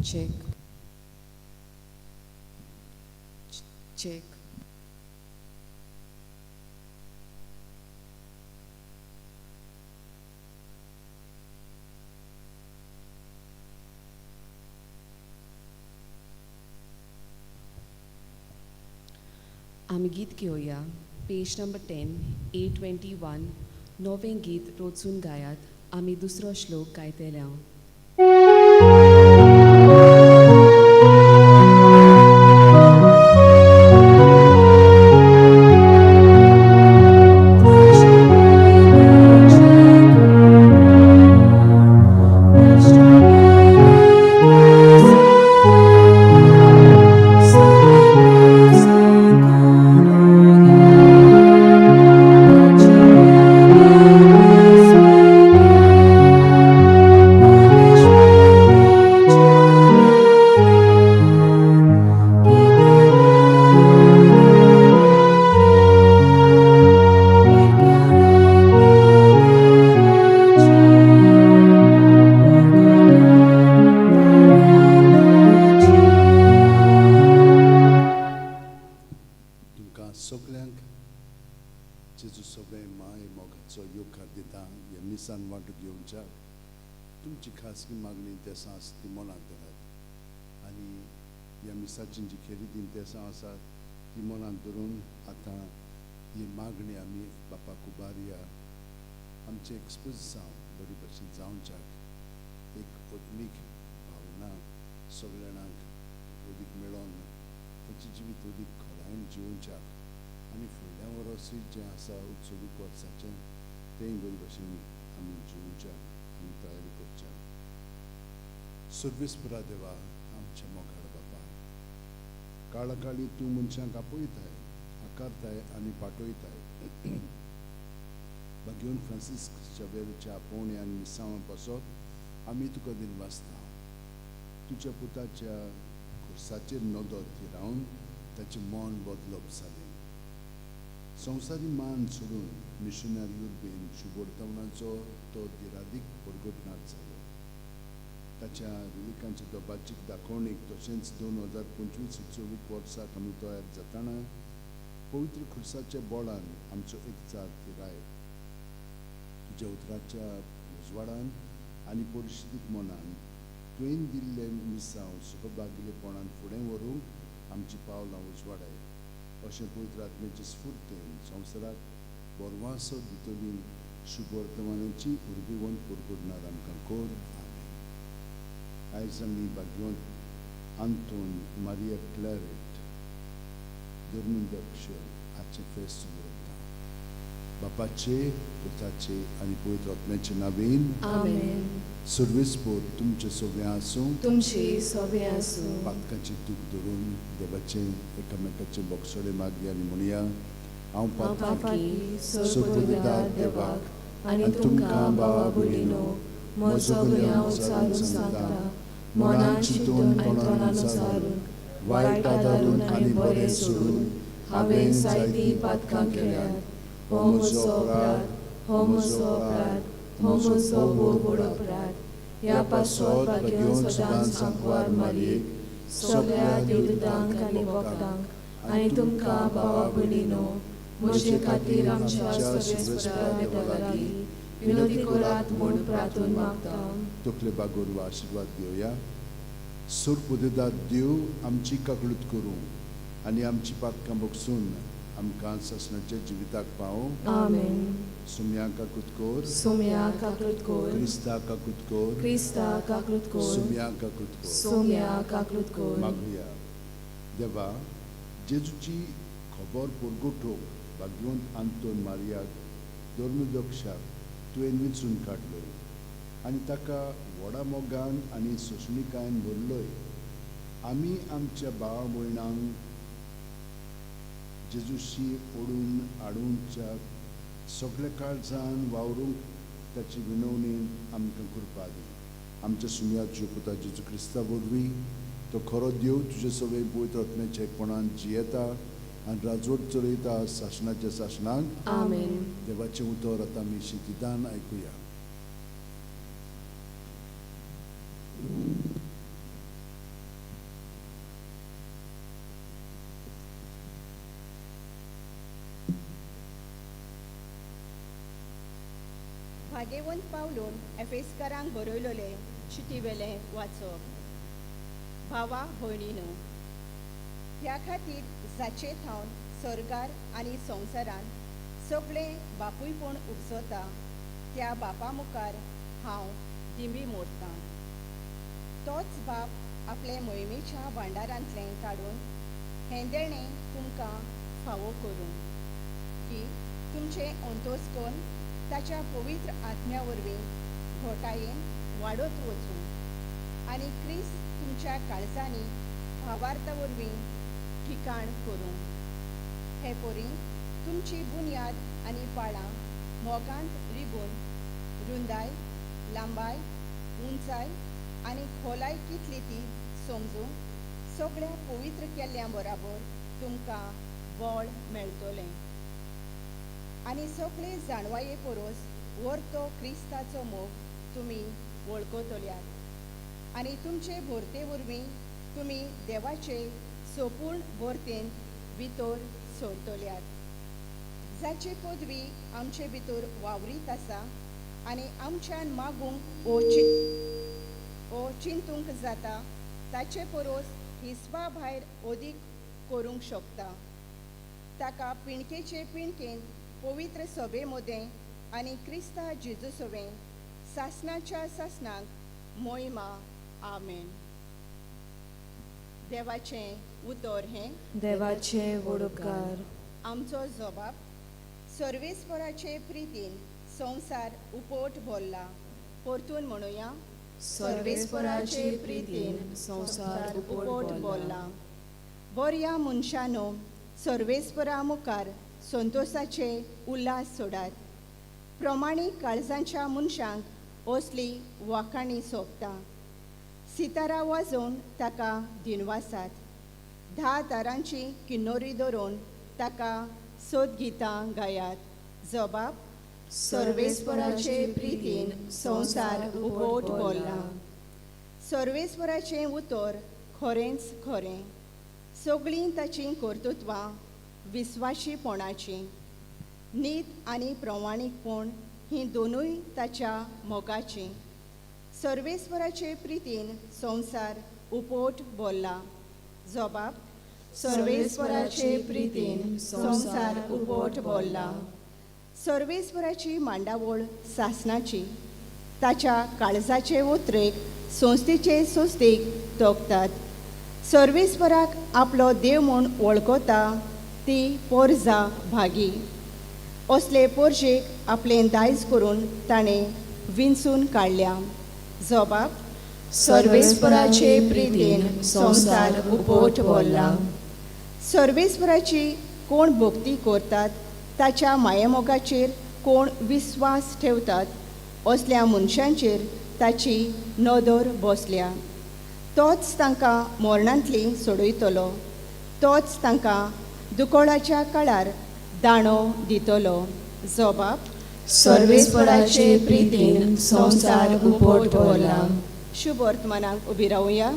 Check. Check. आमी गीत घेवया पेज नंबर 10 A21 नवें गीत रोचून गायात. आमी दुसरो श्लोक गायतले. तुमची खासगी मागणी तेसां आसा ती मनांत धरात आनी ह्या मिसाची जी खेरीत तेसां आसात ती मनांत धरून आतां ही मागणी आमी बापाक उबारया. आमचें एक्सपोजिसांव बरी भशेन जावच्याक एक आत्मीक भावना सगळ्या जाणांक उदीक मेळोन ताचें जिवीत उदीक खोलायेन जिवच्याक आनी फुडल्या वर्सूय जें आसा उत्सवीक वर्साचें तेंय बरे भशेन आमी जिवच्याक आनी तयारी करच्या. सर्वेस्परा देवा, आमच्या मोगाळ बापा, काळाकाळी तूं मनशांक आपयताय, आकारताय आनी पाठयताय. भाग्योन फ्रांसिस्क शावेरच्या आपोवणे आनी मिसांवां पासत आमी तुका दिनवासता. तुज्या पुताच्या खुर्साचेर नदर थिरावन ताचें मन बदलप जालें. संवसारी मान सोडून मिशनरी उर्बेन शुभवर्तमानाचो तो दिरादीक परगटनार जालो. ताच्या रिलिकांच्या दबाजीक दाखोवणेक तशेंच 2025 उत्सवीक वर्साक आमी तयार जातना पवित्र खुर्साच्या बोळान आमचो एकचार थिराय. तुज्या उतराच्या उजवाडान आनी परिस्थितीक मनान तुवें दिल्लें मिसांव सहभागीपणान फुडें व्हरूंक आमचीं पावलां उजवाडाय. अशें पवित्र आत्म्याचे स्फूर्तेन संवसाराक बरवासो दितली शुभवर्तमानाची उर्बेवंत परगटणार आमकां कर. आमेन. आयज आमी भाग्यवंत आंतोन मारिया क्लॅरेट धर्मदक्ष हाचें फेस्त दवरता. बापाचे, पुताचे आनी पवित्र आत्म्याचे नांवेन आमेन. सर्वेस्पोर तुमचें सगळें आसूं, तुमची सगळें आसूं. पातकाची दूख धरून देवाचें एकामेकाचें बोगसोडे मागया आनी म्हणया, हांव पातकी सोपुरदार देवाक आनी तुमकां भावा भयणीनो म्हजो गुन्यांव उचारून सांगता, मनान चिंतून तोंडान उचारून, वायट आदारून आनी बरें सोडून हांवें जायतीं पातकां केल्यांत. हो म्हजो अपराध, हो म्हजो अपराध, हो म्हजो भोव अपराध. ह्या पासत भाग्योन सदांच सांकवार मारयेक, सगळ्या देवदूतांक आनी भक्तांक आनी तुमकां भावा भयणीनो म्हजे खातीर आमच्या सर्वेस्परा देवा लागीं विनोदी करात म्हूण प्रार्थून मागता. तकले बागोर वा आशिर्वाद घेवया. सोरपुदेदार देव आमची काकळूत करूं आनी आमची पातकां बगसून आमकां सासणाच्या जिविताक पावों. आमेन. सुम्या काकूत कोर, सोम्या काकूत कोर, क्रिस्ता काकूत कोर, क्रिस्ता काकूत कोर, सुम्या काकूत कोर, सोम्या काकूत कोर. मागुया. देवा, जेजूची खबर परगटूंक भाग्यवंत आंतोन मारियाक धर्मदक्षाक तुवें विंचून काडलोय आनी ताका व्हडा मोगान आनी सोंसणिकायेन भरलोय. आमी आमच्या भावा भयणांक जेजूशी ओडून हाडूंच्या सगल्या काळजान वावरूंक ताची विनवणेन आमकां कृपा दी. आमच्या सुम्याच्या पुता जेजू क्रिस्ता वरवीं तो खरो देव तुजे सगळे पवित्र आत्म्याच्या एकपणान जियेता आनी राजवट चलयता सासणाच्या सासणाक. आमेन. देवाचें उतर आतां आमी शितिदान आयकुया. भागेवंत पावलून एफेसकारांक बरयलोले चिटीवेलें वाचप. भावा भयणीनो, ह्या खातीर जाचे थावन सर्गार आनी संवसारान सगळें बापूयपण उपजता त्या बापा मुखार हांव दिंबी मोडतां. तोच बाप आपले मोहिमेच्या भांडारांतलें काडून हें देणें तुमकां फावो करूं की तुमचें अंतोस्कन ताच्या पवित्र आत्म्या वरवीं घोटायेन वाडत वचूं आनी क्रिस्त तुमच्या काळजांनी भावार्था वरवीं ठिकाण करूं. हे परी तुमची बुन्याद आनी पाळां मोगांत रिगून रुंदाय, लांबाय, उंचाय आनी खोलाय कितली ती समजूंक सगळ्या पवित्र केल्ल्या बराबर तुमकां बळ मेळटलें आनी सगळे जाणवाये परस वर्तो क्रिस्ताचो मोग तुमी वळखतल्यात आनी तुमचे भरते वरवीं तुमी देवाचे सोपूर्ण भरतेन भितर सरतल्यात, जाची पदवी आमचे भितर वावरीत आसा आनी आमच्यान मागूंक ओ चिंतूंक जाता ताचे परस हिसपा भायर अदीक करूंक शकता. ताका पिणकेचे पिणकेन पवित्र सभे मदें आनी क्रिस्ता जेजू सवें सासणाच्या सासणाक मोहिमा. आमेन. देवाचें उतर हें देवाचे वडोकार. आमचो जबाब सर्वेस्पराचे प्रितीन संवसार उपोट भरला. परतून म्हणुया, सर्वेस्पराचे प्रितीन संवसार उपोट भरला. बऱ्या मनशानो, सर्वेस्परा मुखार संतोशाचे उल्हास सोडात. प्रमाणीक काळजांच्या मनशांक असली वाखाणी सोंपता. सितारा वाजोवन ताका दिनवासात. 10 तारांची किन्नोरी धरून ताका सोदगितां गायात. जबाब सर्वेस्पराचे प्रितीन संवसार उपोट भरला. सर्वेस्पराचें उतर खरेंच खरें, सगळीं ताचीं कर्तृत्वां विस्वाशीपणाचीं. नीत आनी प्रमाणीकपण हीं दोनूय ताच्या मोगाचीं. सर्वेस्पराचे प्रितीन संवसार उपोट भरला. जबाब सर्वेस्पराचे प्रितीन संवसार उपोट भरला. सर्वेस्पराची मांडावळ सासणाची, ताच्या काळजाचे उतरेक संस्थेचे संस्थेक तोखतात. सर्वेस्पराक आपलो देव म्हूण वळखता ती पोरजा भागी. असले पोरजेक आपलें दायज करून ताणें विंचून काडल्या. जबाब सर्वेस्पराचे प्रितीन संवसार उपोट भरला. सर्वेस्पराची कोण भक्ती करतात, ताच्या मायेमोगाचेर कोण विस्वास ठेवतात, असल्या मनशांचेर ताची नदर बसल्या. तोच तांकां मरणांतली सोडयतलो, तोच तांकां दुकळाच्या काळार दाणो दितलो. जबाब सर्वेस्पराचे प्रितीन संवसार उपोट भरला. शुभ वर्तमानाक उबी रावया.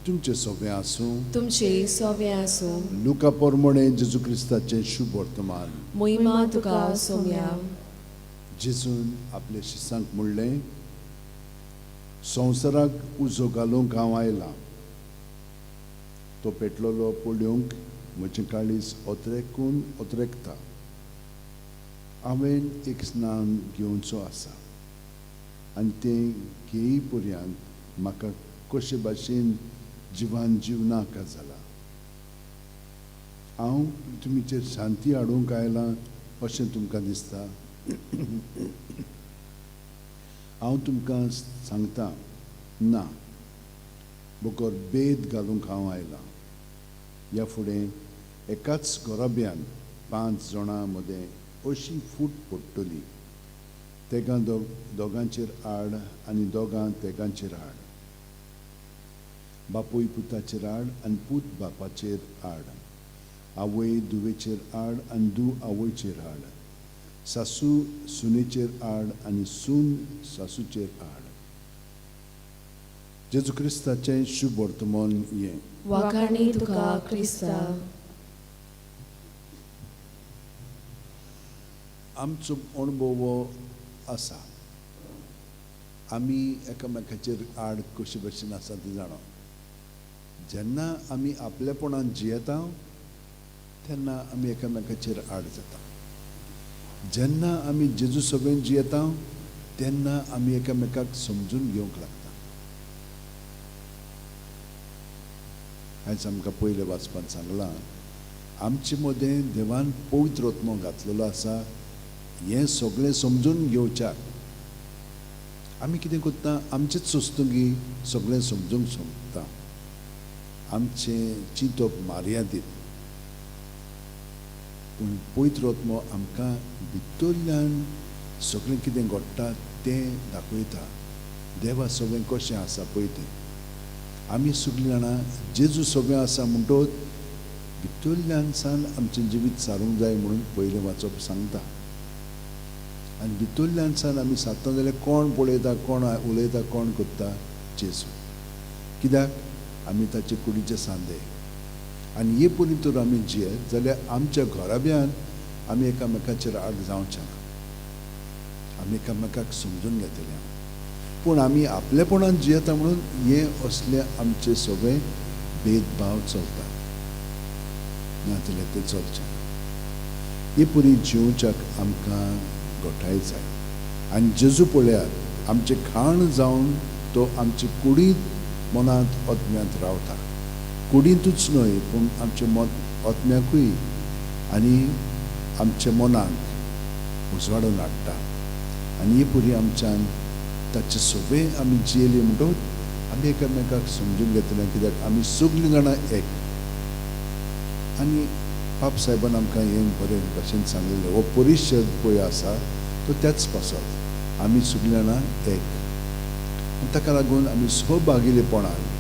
तुमचे सोवे आसूं. लुका प्रमाणे जेजू क्रिस्ताचें शुभ वर्तमान. मोहिमा तुका सोम्या. जेजून आपल्या शिसांक म्हणलें, संवसाराक उजो घालूंक हांव आयलां. तो पेटलोलो पळोवंक म्हजें काळीज ओतरेकून ओतरेकता. हांवें एक स्नान घेवचो आसा आनी तें घेई पर्यंत म्हाका कशे भाशेन जिवान जीव नाका जाला. हांव तुमचेर शांती हाडूंक आयलां अशें तुमकां दिसता? हांव तुमकां सांगता, ना, बगर भेद घालूंक हांव आयलां। ह्या फुडें एकाच घराब्यान 5 जाणां मदें अशी फूट पडटली, तेगां दोगांचेर आड आनी दोगां तेगांचेर आड, बापूय पुताचेर आड आनी पूत बापाचेर आड, आवय धुवेचेर आड आनी धूव आवयचेर आड, सासू सुनेचेर आड आनी सून सासूचेर आड। जेजू क्रिस्ताचें शुभ वर्तमान हें। वाखाणी तुका क्रिस्ता। आमचो अणभव आसा, आमी एकामेकाचेर आड कशे भशेन आसा तें जाणा। जेन्ना आमी आपलेपणान जियेता तेन्ना आमी एकामेकाचेर आड जाता। जेन्ना आमी जेजू सभेन जियेता तेन्ना आमी एकामेकाक समजून घेवंक लागता। आयज आमकां पयलें वाचपांत सांगलां, आमचे मदें देवान पवित्र आत्मो घातलेलो आसा, हें सगळें समजून घेवच्याक आमी कितें करता, आमचेच सोंसतुंगी सगळें समजूंक सोदता, आमचें चिंतप मार्यादीत। पूण पवित्र आत्मो आमकां भितरल्यान सगळें कितें घडटा तें दाखयता, देवा सगळें कशें आसा पळय तें। आमी सगळीं जाणां जेजू सगळें आसा म्हणटोच भितरल्यान सान आमचें जिवीत सारूंक जाय म्हणून पयलें वाचप सांगता। आनी भितरल्यान सान आमी सादता जाल्यार कोण पळयता, कोण उलयता, कोण करता? जेजू। कित्याक आमी ताचे कुडीचे सांदे। आनी हे परी तर आमी जियेत जाल्यार आमच्या घराब्यान आमी एकामेकाचेर आड जावचें ना, आमी एकामेकाक समजून घेतले। पूण आमी आपलेपणान जियेता म्हणून हे असले आमचे सगळे भेदभाव चलतात, नाजाल्यार ते चलचे ना। हे परी जिवच्याक आमकां गोठाय जाय। आनी जेजू पळयात आमचें खाण जावन तो आमचे कुडींत मनांत आत्म्यांत रावता। कुडींतूच न्हय पूण आमचे मत आत्म्याकूय आनी आमच्या मनाक उजवाडून हाडटा। आनी ही पुरी आमच्यान ताचे सगळें आमी जियेली म्हणटकूच आमी एकामेकाक समजून घेतले, कित्याक आमी सगळीं जाणां एक। आनी पाप साहेबान आमकां हें बरें भशेन सांगलेलें, हो परिशद पळय आसा तो त्याच पासत आमी सगळीं जाणां एक। आनी ताका लागून आमी सहभागिलेपणान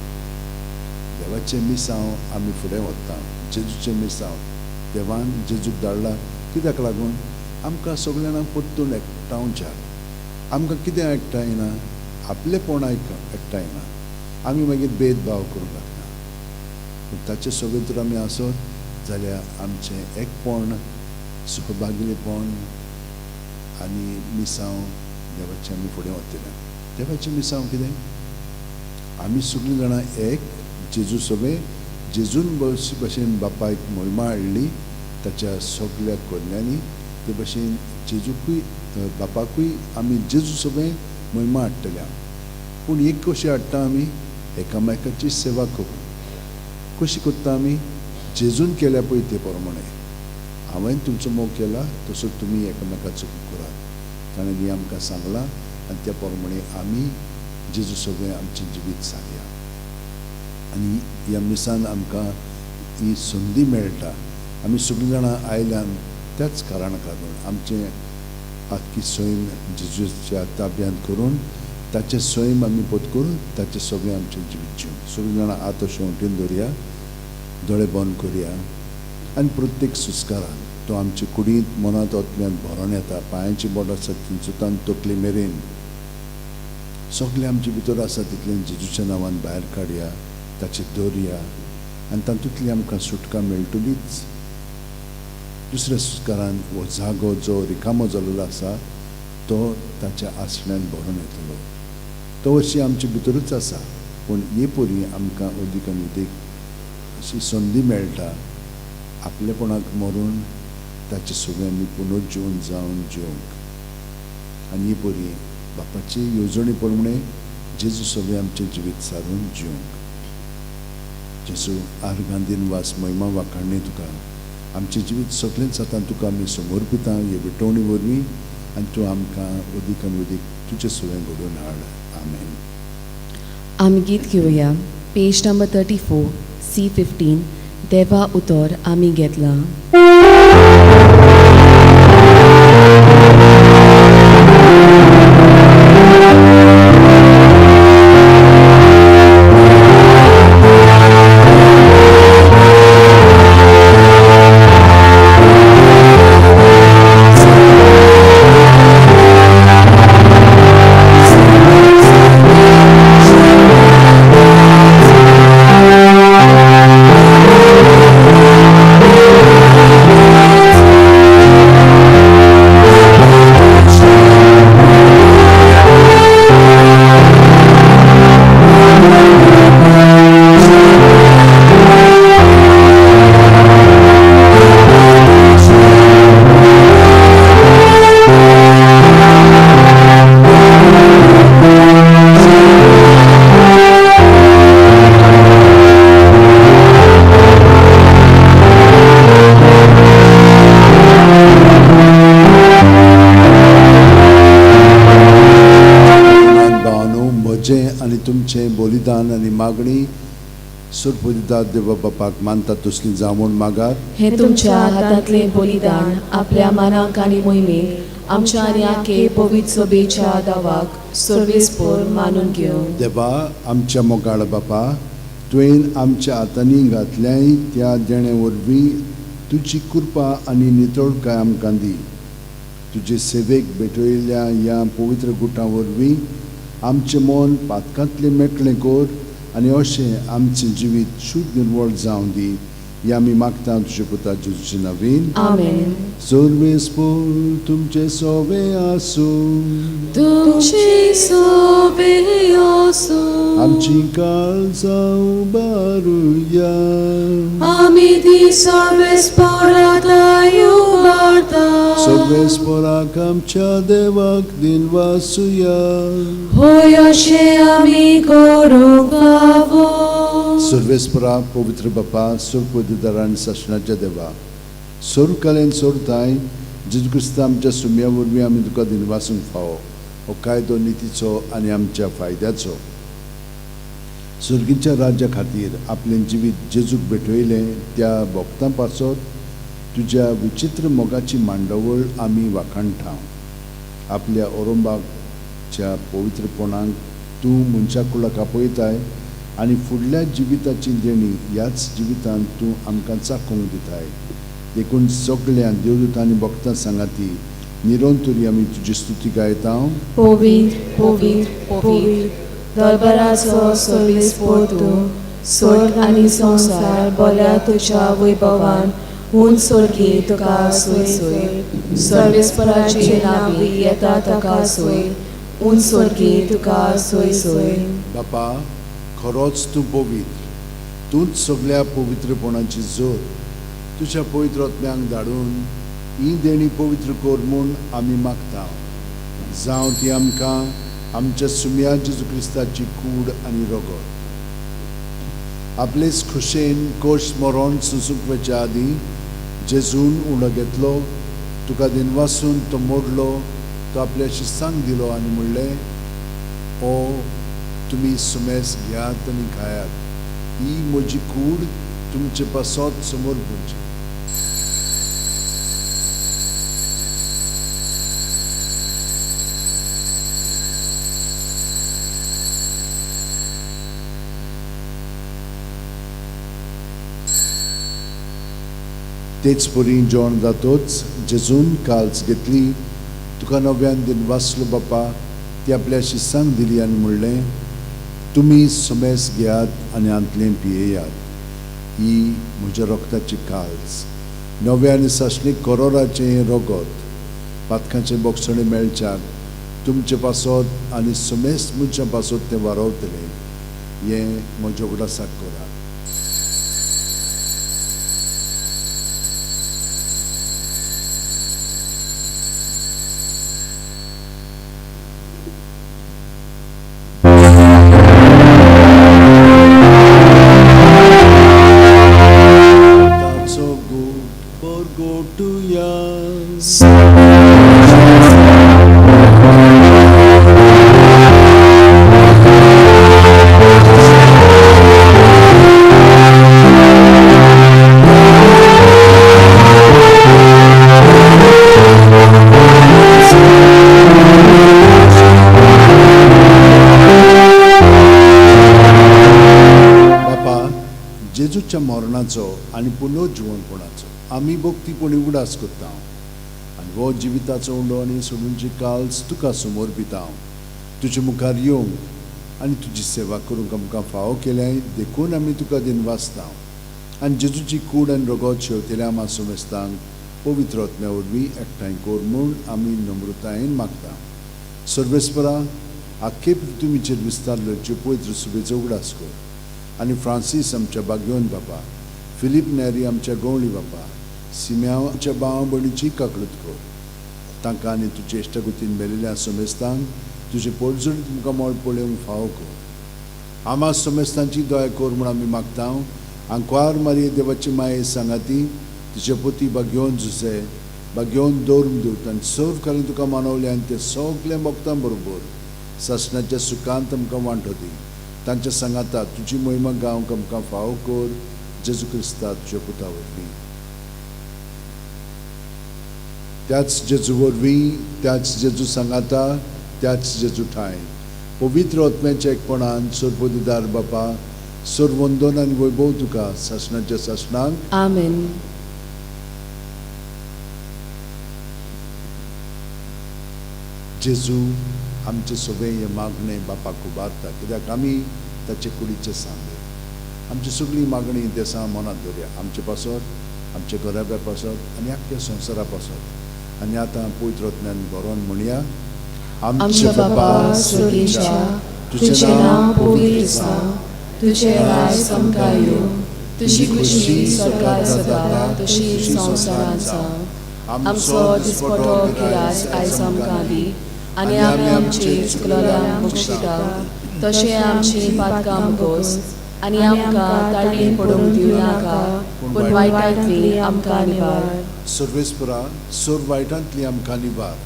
देवाचें मिसांव आमी फुडें व्हरता, जेजूचें मिसांव देवान जेजूक धाडला कित्याक लागून आमकां सगळ्या जाणांक परतून एकठांवच्याक। आमकां कितें एकठांयना, आपलेपण एकठांयना, आमी मागीर भेदभाव करूंक लागता। पूण ताचे सगळें तर आमी आसत जाल्यार आमचें एकपण, सहभागिलेपण आनी मिसांव देवाचें आमी फुडें वतले। देवाचें मिसांव कितें? आमी सगळीं जाणां एक, जेजू सगळें जेजून भशेन बापायक मोहिमा हाडली ताच्या सगळ्या कोन्यांनी, ते भशेन जेजूकूय बापाकूय आमी जेजू सगळें मोहिमा हाडटले। पूण एक कशी हाडटा आमी? एकामेकाची सेवा करून। कशी करता आमी? जेजून केल्या पळय ते प्रमाणे, हांवें तुमचो मोग केला तसो तुमी एकामेकाचो करात, ताणें हें आमकां सांगलां आनी त्या प्रमाणे आमी जेजू सगळें आमचें जिवीत सारया। आनी ह्या मिसान आमकां ही संदी मेळटा, आमी सगळीं जाणां आयल्यान त्याच कारणाक लागून आमचें आख्खी सैम जेजूच्या ताब्यांत करून ताचें सैम आमी पत करून ताचें सगळें आमचें जिवीत जिवन। सगळीं जाणां आतां शेंवटीन दवरया, दोळे बंद करया आनी प्रत्येक सुस्कारान तो आमचे कुडींत मनांत आत्म्यांत भरोन येता, पांयांची बोट आसा थंयसून तकली मेरेन सगळें आमचे भितर आसा तितलें जेजूच्या नांवान भायर काडया, ताचे दवरया आनी तातूंतली आमकां सुटका मेळटलीच। दुसऱ्या सुस्कारान हो जागो जो रिकामो जाल्लो आसा तो ताच्या आसण्यान भरून येतलो। तो अशी आमचे भितरूच आसा, पूण हे परी आमकां अदीक आनी अदीक अशी संदी मेळटा आपलेपणाक मरून ताचे सगळें आमी पुनर्जीवन जावन जिवंक। आनी ही परी बापाची येवजणे प्रमाणे जेजू सगळें आमचें जिवीत सारून जिवंक। जेजू आर्गां दिनवास, महिमा वाखाणणी तुका, आमचें जिवीत सगळेंच आतां तुका आमी समर्पिता हे भेटवणी वरवीं आनी तूं आमकां अदीक आनी अदीक तुजे सुवें घडोवन हाड. आमेन. आमी गीत घेवया पेज नंबर 34 C15 देवा उतर आमी घेतलां. बलिदान आनी मागणी सुरपुदिता देवा बापाक मानता तसली जावून मागात. हे तुमच्या हातांतले बलिदान आपल्या मानाक आनी मोहिमेक आमच्या आनी आखे पवित्र सभेच्या दावाक सर्वेस्पोर मानून घेवन. देवा आमच्या मोगाळ बापा, तुवें आमच्या हातांनी घातल्याय त्या देणे वरवीं तुजी कृपा आनी नितळकाय आमकां दी. तुजे सेवेक भेटयल्ल्या ह्या पवित्र गुटां वरवीं आमचें मन पातकांतलें मेकळें कर आनी अशें आमचें जिवीत शुद्ध निर्वळ जावं दी. हें आमी मागता तुज्या पुता जेजूचे नांवान. आमेन. सर्वेस्पोर तुमचें सोबें आसूं. तुमचें सोबें आसूं. आमची काळजां उबारुया. आमी ती सर्वेस्पोराक उबारता. सर्वेस्पोराक आमच्या देवाक दिनवासुया. होय अशें आमी करूंक फावो. सर्वेस्परा पवित्र बापा, सुरपदिदार आनी सासणाच्या देवा, सोरकालेन सोरताय जेजू क्रिस्ता आमच्या सुम्या वरवीं आमी तुका दिनवासूंक फावो. हो कायदो नितीचो आनी आमच्या फायद्याचो. सर्गीच्या राज्या खातीर आपलें जिवीत जेजूक भेटयलें त्या भक्तां पासत तुज्या विचित्र मोगाची मांडावळ आमी वाखाणटा. आपल्या ओरोंबाच्या पवित्रपणाक तूं मनशा कुळाक आपयताय आनी फुडल्या जिविताची देणी ह्याच जिवितांत तूं आमकां चाखूंक दिताय. देखून सगळ्या देवदूत आनी भक्तां सांगाती निरंतरी आमी तुजी स्तुती गायता. पवित्र पवित्र पवित्र दरबाराचो सर्वेस्पोर तूं, स्वर्ग आनी संवसार बोल्या तुज्या वैभवान हून स्वर्गी तुका सोय सोय. सर्वेस्पराचे नांवी येता ताका सोय, हून स्वर्गी तुका सोय सोय. बापा, खरोच तूं पवित्र, तूंच सगळ्या पवित्रपणाची जोर. तुज्या पवित्र आत्म्यांक धाडून ही देणी पवित्र कर म्हूण आमी मागता. जावं ती आमकां आमच्या सुम्या जेजू क्रिस्ताची कूड आनी रगत. आपलेच खुशेन कोश मरोन सुसूंक वचच्या आदीं जेजून उणो घेतलो, तुका दिनवासून तो मोडलो, तो आपल्या शिस्तांक दिलो आनी म्हणलें, ओ तुमी सुमेस घेयात आनी खायात, ही म्हजी कूड तुमचे पासत समोर पुरची. तेच परी जेवण जातोच जेजून काल्स घेतली, तुका नव्यान दिनवासलो बापा, ती आपल्या शिस्तांक दिली आनी म्हणलें, तुमी सुमेस घेयात आनी हांतलें पियेयात, ही म्हज्या रक्ताची काल्स, नव्या आनी सासणीक करोराचें रगत, पातकांचें बोगसणें मेळच्याक तुमचे पासत आनी सुमेस मनशां पासत तें वारवतलें. हें म्हज्या उगडासाक करात. जेजूच्या मरणाचो आनी पुनर्जिवनपणाचो आमी भक्तीपणी उगडास करता आनी हो जिविताचो उंडो आनी सोडूनची काल्स तुका समर्पिता. तुजे मुखार येवंक आनी तुजी सेवा करूंक आमकां फावो केल्याय देखून आमी तुका दिनवासता आनी जेजूची कूड आनी रगत शेवतेल्या आमा समेस्तांक पवित्र आत्म्या वरवीं एकठांय कर म्हूण आमी नम्रतायेन मागता. सर्वेस्परा आख्खे पृथ्वीचेर विस्तारल्यो पवित्र सुबेचो उगडास कर आनी फ्रांसीस आमच्या बागयोन बापा, फिलीप नेरी आमच्या गवळी बापा, सिम्याव आमच्या भाव भयणीची काकळूत कर. तांकां आनी तुजे इश्टागतीन मेलिल्ल्या समेस्तांक तुजे पोटजोडीत तुमकां मोळ पळोवंक फावो कर. आमा समेस्तांची दया कर म्हूण आमी मागता. आंकवार मारये देवाची माये सांगाती तुजे पोती बागयोन जुसे बागयोन दवरून दिवता आनी सर्व कार्य तुका मानवले आनी ते सगळे भक्तां बरोबर सासणाच्या सुखांत आमकां वांटो दी. तांच्या सांगाता तुजी मोहिमा गावंक आमकां फावो कर जेजू क्रिस्ता तुज्या पुता वरवीं. त्याच जेजू वरवीं, त्याच जेजू सांगाता, त्याच जेजू ठांय पवित्र आत्म्याच्या एकपणान सर्वदिदार बापा सर्वंदन आनी वैभव तुका सासणाच्या सासणाक. आमेन. जेजू आमचे सगळे हे मागणे बापाक उबारता कित्याक आमी ताचे कुडीचे सांगले. आमची सगळी मागणी देसां मनांत दवरया, आमचे पासत, आमच्या घराब्या पासत आनी आख्ख्या संवसारा पासत. आनी आतां पवित्र आत्म्यान बरोवन म्हणया. आमच्या बापा स्वर्गीच्या, तुजें नांव पवित्र जावं, तुजें राज आमकां येवं, तुजी खुशी स्वर्गार जाता तशी संवसारांत जावं. आमचो दिसपटो गिरास आयज आमकां दी आनी आमी आमची चुकलोल्यांक बक्षिता तशें आमची पातकां मुगोस आनी आमकां ताळी पडूंक दिवं नाका पूण वायटांतली आमकां निवार. सर्वेस्परा सर्व वायटांतली आमकां निवार.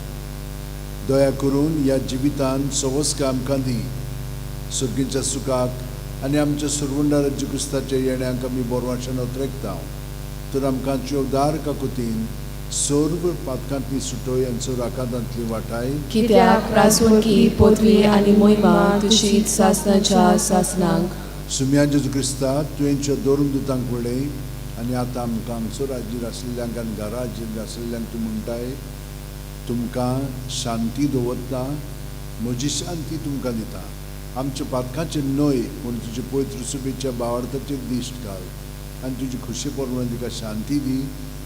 दया करून ह्या जिवितान सवस्क आमकां दी. सर्गीच्या सुखाक आनी आमच्या सुरवंडार क्रिस्ताच्या येण्याक आमी बरवाशान अत्रेकता. तर आमकां उदार काकुतीन सर्व पातकांतली सुटोय आनी सर्व आकांतांतली वाटाय. कित्याक राजवणकी पदवी आनी मोहिमा तुजी सासणाच्या सासणाक. सुम्या जेजू क्रिस्ता तुवेंच्या दोरून दुतांक वळय आनी आतां आमकां हांगसर हाजीर आशिल्ल्यांक आनी घरा हाजीर आशिल्ल्यांक तूं म्हणटाय, तुमकां शांती दवरता, म्हजी शांती तुमकां दिता. आमच्या पातकांचेर न्हय पूण तुजे पवित्र सुबेच्या भावार्थाचेर दिश्ट घाल आनी तुजी खुशी प्रमाण तिका शांती दी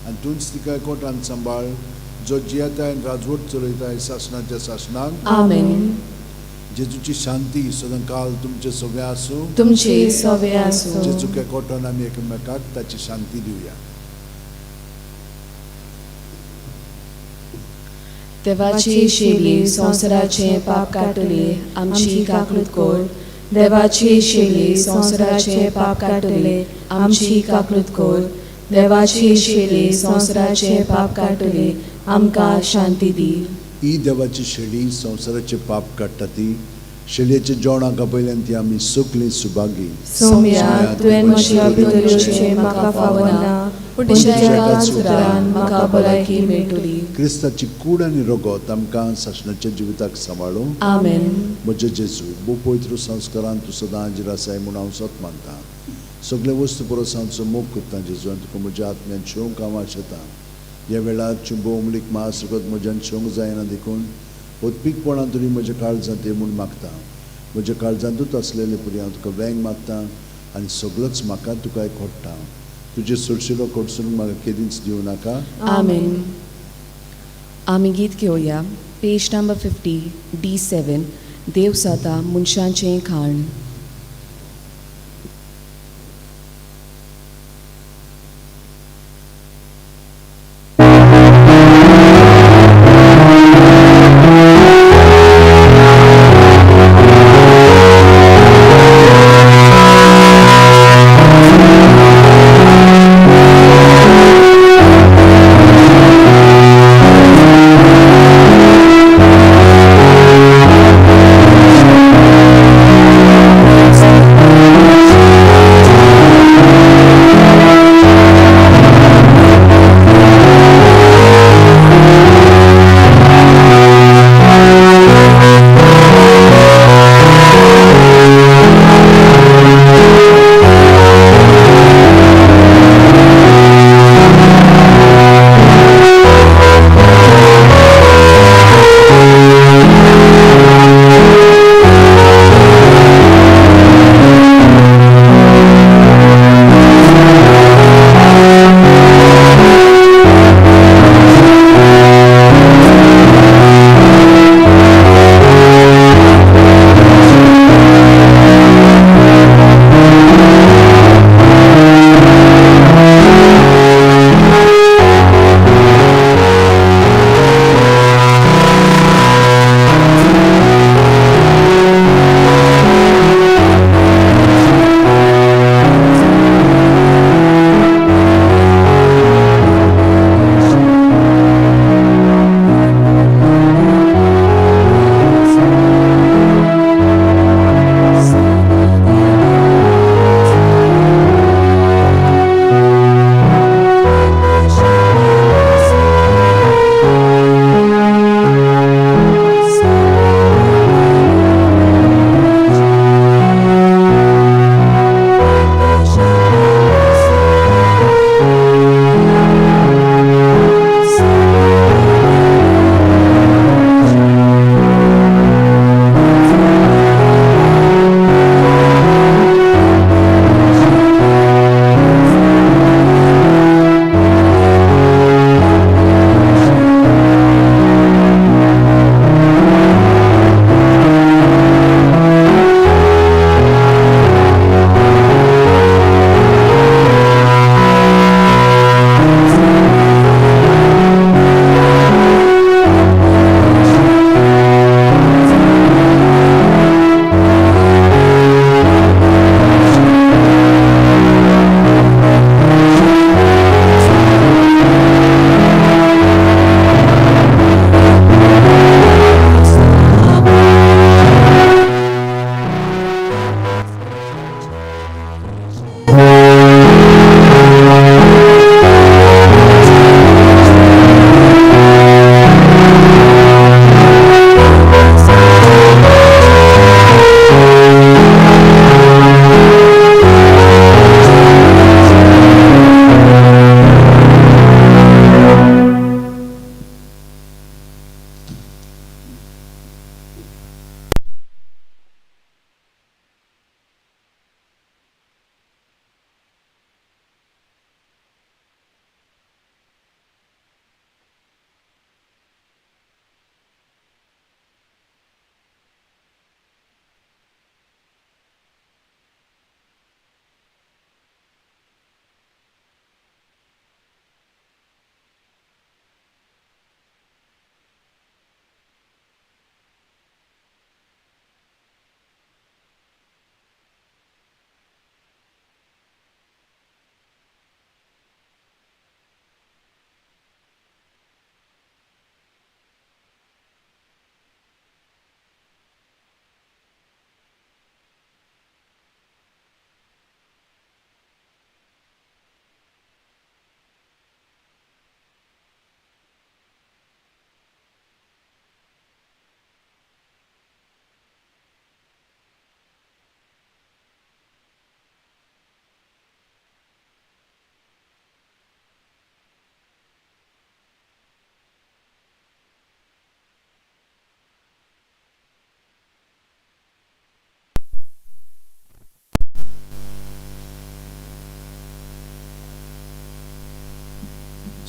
आनी तूंच तिका कोटान सांबाळ जो जियेताय आनी राजवट चलयताय सासणाच्या सासणाक. आमेन. जेजूची शांती सदांकाल तुमचे सगळे आसूं, तुमचे सगळे आसूं. जेजूच्या कोटान आमी एकमेकाक ताची शांती दिवया. देवाची शेली संवसाराचें पाप काडटली आमची काकळूत कर. देवाची शेली संवसाराचें पाप काडटली आमची काकळूत कर. देवाची शेली संवसाराचें पाप काडटली आमकां शांती दी. ही देवाची शेली संवसाराचें पाप काडटा ती शेलयेच्या जेवणाक आपयल्यान ती आमी सगळीं सुभागी. सोम्या तुवें म्हज्या भितर येवचें म्हाका फावना पूण तुज्या एकाच उतरान म्हाका भलायकी मेळटली. क्रिस्ताची कूड आनी रगत आमकां सासणाच्या जिविताक सांबाळूं. आमेन. म्हजे जेजू भोव पवित्र संस्कारान तूं सदां हाजीर आसाय म्हूण हांव सत मानता. सगळे वस्तू परस हांव मोग करता जेजू आनी तुका म्हज्या आत्म्यान शेवंक हांव आशेता. ह्या वेळार भोव अमलीक मास रगत म्हज्यान शेवंक जायना देखून उत्पीकपणान तरी म्हज्या काळजांत ये म्हूण मागता. म्हज्या काळजांतूच आसलेले पुरी हांव तुका वेंग मागता आनी सगळोच म्हाका तुका खोडटा. तुजे सुरशिलो कोडसून म्हाका केदींच दिवं नाका. आमेन. आमी गीत घेवया पेज नंबर 50 D7 देव जाता मनशांचें खाण.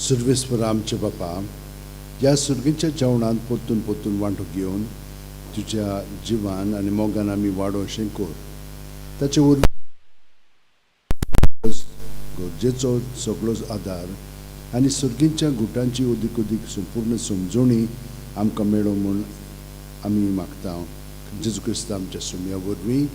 सुर्वेस्वर आमचे बापा, ह्या सुर्गीच्या जेवणांत परतून परतून वांटो घेवन तुज्या जिवान आनी मोगान आमी वाडो अशें कर. ताचे वरवीं गरजेचो सगळो आदार आनी सुर्गीच्या गुटांची उदीक उदीक संपूर्ण समजणी आमकां मेळो म्हूण आमी मागता. जेजू क्रिस्त आमच्या सुम्या वरवीं.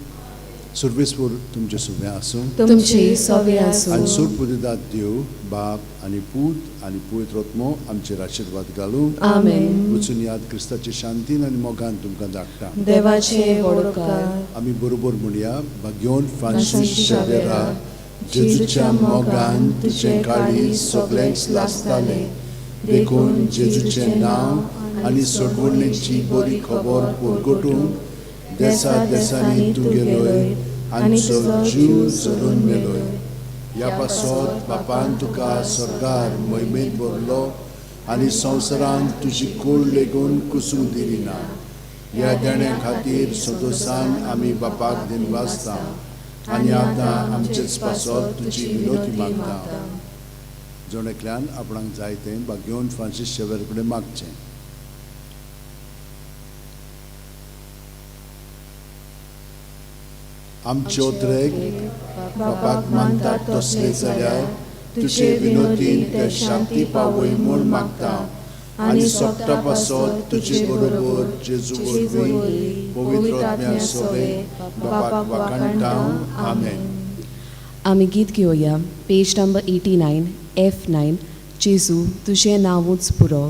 सुर्वेस्वर तुमचे सुम्या आसूं. तुमची सवे आसूं. आनी सुरपुदिदात देव बाप आनी पूत आनी पवित्र आत्मो आमचेर आशिर्वाद घालूं. आमेन. वचून याद क्रिस्ताचे शांतीन आनी मोगान तुमकां धाडटा. देवाचे वडोकार. आमी बरोबर म्हणया, भाग्योन फ्रांसीस शेवेरा, जेजूच्या मोगान तुजें काळीज सगळेंच लासतालें, देखून जेजूचें नांव आनी सोडवणेची बरी खबर परगटूंक देसा देसांनी तूं गेलोय आनी तुजो जीव झरून मेलोय. ह्या पासत बापान तुका स्वर्गार मोहिमेंत भरलो आनी संवसारांत तुजी कूड लेगून कुसूंक दिली ना. ह्या देण्या खातीर सदोसान आमी बापाक दिनवासता आनी आतां आमचेच पासत तुजी विनोती मागता. जण एकल्यान आपणाक जाय तें भाग्योन फ्रांसीस शेवर कडेन मागचें. आमचे ओत्रेक बापाक मानतात तसले जाल्यार तुजे विनोदीन ते शांती पावय म्हूण मागता आनी सोगटा पासत तुजे बरोबर जेजू वरवीं पवित्र आत्म्या सोबे बापाक वाखाणटा. आमेन. आमी गीत घेवया, पेज नंबर 89 F9, जेजू तुजें नांवूच पुरो.